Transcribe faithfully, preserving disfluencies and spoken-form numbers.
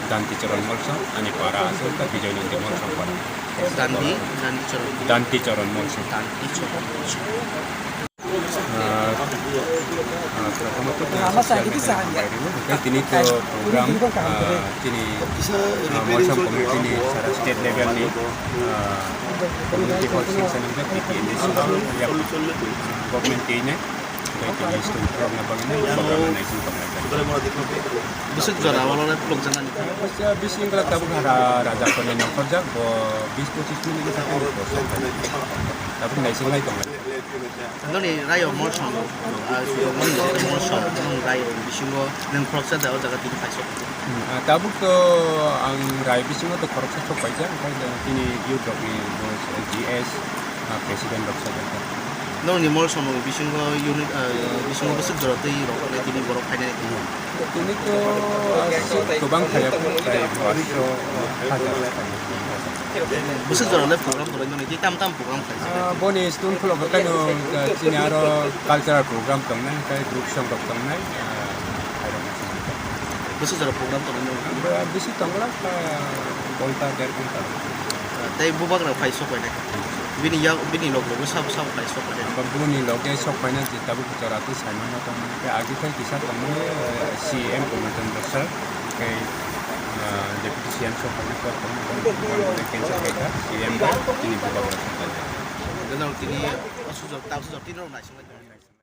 Danti Charan Molsom, ani para aswk ta Bijoy Nandi Molsom para. Danti, Danti Charan. Danti Charan Molsom. Danti Charan Molsom. Ah, ah, prothomot to chairman hambai rwo. Hwnkhe tini to program, ah, tini, ah, Molsom community ni sara state level ni, ah, community hall six seven B T M S government tei nai. Tei tini student rokna bagwi nai program no naising tonglai. Bwswk jora oro le phulukjaknani. Bisi wngkha tabuk hara raja koni nongkhorjak bo bis pochis minute ni sakhe ni kosom. Tabuk naising lai tonglai. Noni rayo Molsom, ah, Molsom, nung rai bisingo nung khoroksa da o jaga tini paisok. Hmm, ah, tabuk to ang rai bisingo to khoroksa sok paijak, omo tini youth rokni bo G S, ah, president rok sok paijak. Noni Molsom bisingo unit, ah, bisingo bwswk jora twi rok tini borok phainai. Tini to, ah, kwbang khaya, prai boarso hajar. Bwswk jora le program khwlai mani, tei tam tam program khlai se. Ah, boni student khulok khaino, ah, chini aro cultural program tongnai, tei group song rok tongnai, ah, khairok. Bwswk jora program tongnai no? Bisi tongo, ah, ghonta, der ghonta. Ah, tei bubagra phai sok bai nai. Bini yak, bini log logo sabo sabo phai sok bai nai. Bini loge sok bai nai. Tabuk jora tei saimano tongmani, tei agi tei kisa tongmani, eh, C M Purna Chandra sir, tei, eh, Deputy C M sir tongmani, kok tongmani, tongmani, tongmani, tei cancel khaikha, C M bai tini bubagra sir. Gwnang tini aswk jora, ta aswk jora, tini rok naising lai tongmani.